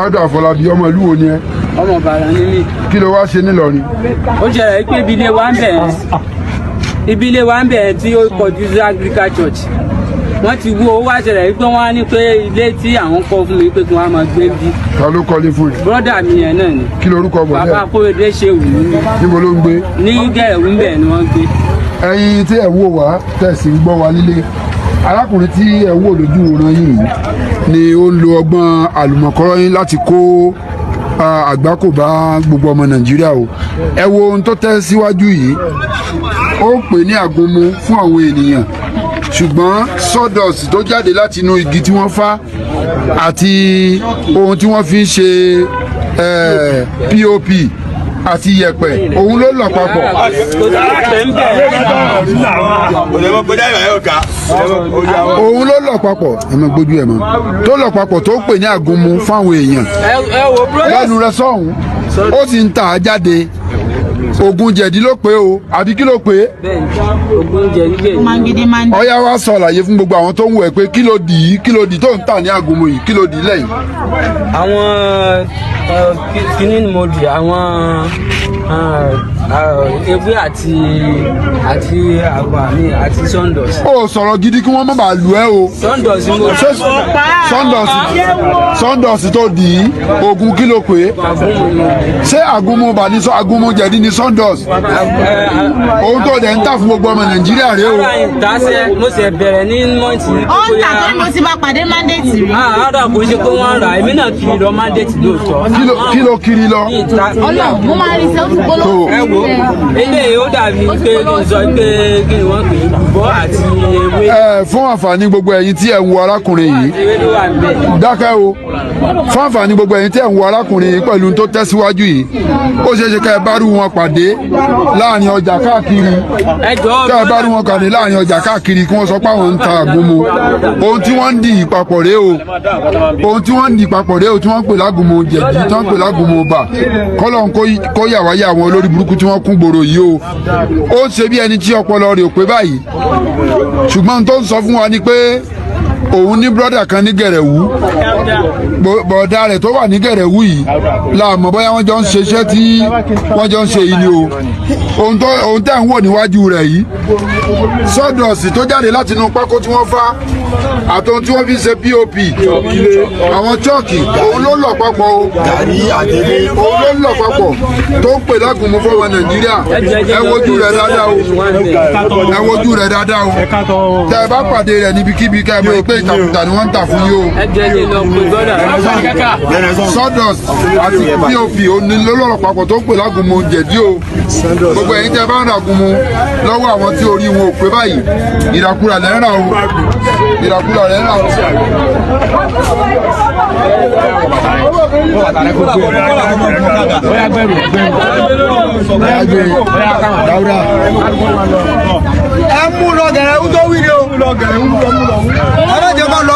Dáúdà Àfọlábí, ọmọ ìlú wo ni ẹ? Ọmọ Ìbàdàn ní mí. Kí ló wá ṣe nílọrin? Ó ṣẹlẹ̀ pé ibi ilé wa ń bẹ̀ ẹ́, ibi ilé wa ń bẹ̀ ẹ́ tí ó kọjú sí Anglican Church, wọ́n ti wó. Ó wá ṣẹlẹ̀ pé wọ́n á ní pé ilé tí àwọn kọ́ fún mi pé kí wọ́n á máa gbé bí. Ta ló kọ́lé fún ẹ? Brọ́dà mi yẹn náà ni. Kí lorúkọ Bàbá bọ̀dẹ́? Akóredé ṣe wù mí. Níbo ló ń gbé? Ní Gẹ̀ẹ́wù ń bẹ̀ ni wọ́n gbé. Ẹ̀yin tí ẹ wò wá, tẹ̀sí ń gbọ́ wa nílé, arákùnrin tí ẹ wò lójú wòran yìí ni ó ń lo ọgbọ́n àlùmọ̀kọ́rọ́ yín láti kó àgbákò bá gbogbo ọmọ Nàìjíríà o. Ẹ wo ohun tó tẹ́ síwájú yìí, ó ń pè ní àgúnmu fún àwọn ènìyàn, ṣùgbọ́n sawdust tó jáde láti inú igi tí wọ́n fá àti ohun tí wọ́n fi ń ṣe POP àti yẹ̀pẹ̀, òun ló lọ̀ papọ̀. Òun ló lọ̀ papọ̀, ẹ máa gbójú ẹ mọ́, tó lọ̀ papọ̀ tó ń pè ní àgúnmu fáwọn èèyàn. Ẹ wo brọ́dà. Lẹ́nu rẹ sọ̀hún, ó sì ń tà á jáde. Oògùn jẹ̀dí ló pé o, àbí kí ló pé? Bẹ́ẹ̀ ni, ogun jẹ̀dí. Mangidi mandi. Ọyá, wa sọ àlàyé fún gbogbo àwọn tó ń wò ẹ́ pé kí ló dì í, kí ló dì í tó ń tà ní àgúnmu yìí, kí ló dì í lẹ́yìn? Àwọn kíní ni mo dì, àwọn ewé àti àgbà mi àti sawdust. Ó sọ̀rọ̀ gidi kí wọ́n má bàa lù ẹ́ o. Sawdust mo Ṣé sawdust, sawdust tó dì í, oògùn kí ló pé? Àgúnmu ni mo dì. Ṣé àgúnmu bà ní sọ, àgúnmu jẹ̀dí ní sawdust, ohun tó dẹ̀ ń tà fún gbogbo ọmọ Nàìjíríà rèé o. Ara ìdásẹ́ mo ṣe bẹ̀rẹ̀ ní mọ́ǹtì. Ó ń tà tó ní mo ti bá pàdé mandate rí. Ara kò ṣe pé wọ́n rà, èmi náà kiri lọ mandate lóòótọ́. Kí ló kiri lọ? Ní ìta. Ọlọ́run, mo máa rí sẹ́, ó ti polówó. Ẹ wo eléyìí, ó dàbí pé kí n sọ pé kí ni wọ́n pè é, bùbọ́ àti ewé. Ẹ fún àǹfààní gbogbo ẹ̀yin tí ẹ ń wo arákùnrin yìí. Ewé ló wà níbẹ̀. Dákẹ́ o. Fún àǹfààní gbogbo ẹ̀yin tí ẹ ń wo arákùnrin yìí pẹ̀lú tó tẹ̀síwájú yìí, ó ṣeé ṣe ká ẹ bá rú wọn pàdé láàrin ọjà káàkiri. Ẹ jọ̀ọ́. Ká ẹ bá rú wọn pàdé láàrin ọjà káàkiri, kí wọ́n sọ pé àwọn ń ta àgúnmu, ohun tí wọ́n ń dì í papọ̀ rèé o. Ohun tí wọ́n ń dì í papọ̀ rèé o, tí wọ́n ń pè lágúnmu jẹ̀dí, tí wọ́n ń pè lágúnmu bà. Kọ́lọ́n kó yà wáyà àwọn olórí burúkú tí wọ́n kún gbòòrò yìí o. Ó ń ṣe bí ẹni tí ọpọlọ rẹ̀ ò pé báyìí, ṣùgbọ́n ohun tó ń sọ fún wa ni pé òun ní brọ́dà kan ní Gẹ̀rẹ̀wú. Bọ̀dá rẹ̀ tó wà ní Gẹ̀rẹ̀wú yìí la mọ̀ bóyá wọ́n jọ ń ṣiṣẹ́ tí wọ́n jọ ń ṣe yìí ni o. Ohun tẹ́ ń wò níwájú rẹ̀ yìí, sawdust tó jáde láti inú pákó tí wọ́n fá àtòhun tí wọ́n fi ṣe POP, àwọn chọ́ọ̀kì, òun ló lọ̀ papọ̀ o. Òun ló lọ̀ papọ̀ tó ń pè lágùnmu fọwọ́ Nàìjíríà. Ẹ wojú rẹ̀ dáadáa o, ẹ wojú rẹ̀ dáadáa o. Tẹ́ ẹ bá pàdé rẹ̀ níbikíbi, ká ẹ mọ̀ pé ìtàkùtà ni wọ́n ń tà fún yín o. Ẹ jẹ́ lè lọ pé brọ́dà. Sawdust àti POP onílọ́lọ́rọ̀ papọ̀ tó ń pè lágùnmu jẹ̀dí o. Gbogbo ẹ̀yin tẹ́ bá ń ràgùnmu lọ́wọ́ àwọn tí orí wọn ò pé báyìí, ìràkúrà lẹ́ ń rà o, ìràkúrà lẹ́ ń rà o. Dáúdà. Ẹ mú lọ gẹ̀rẹ́ ń tó wí ni o. Ẹ má jẹ́ kó lọ.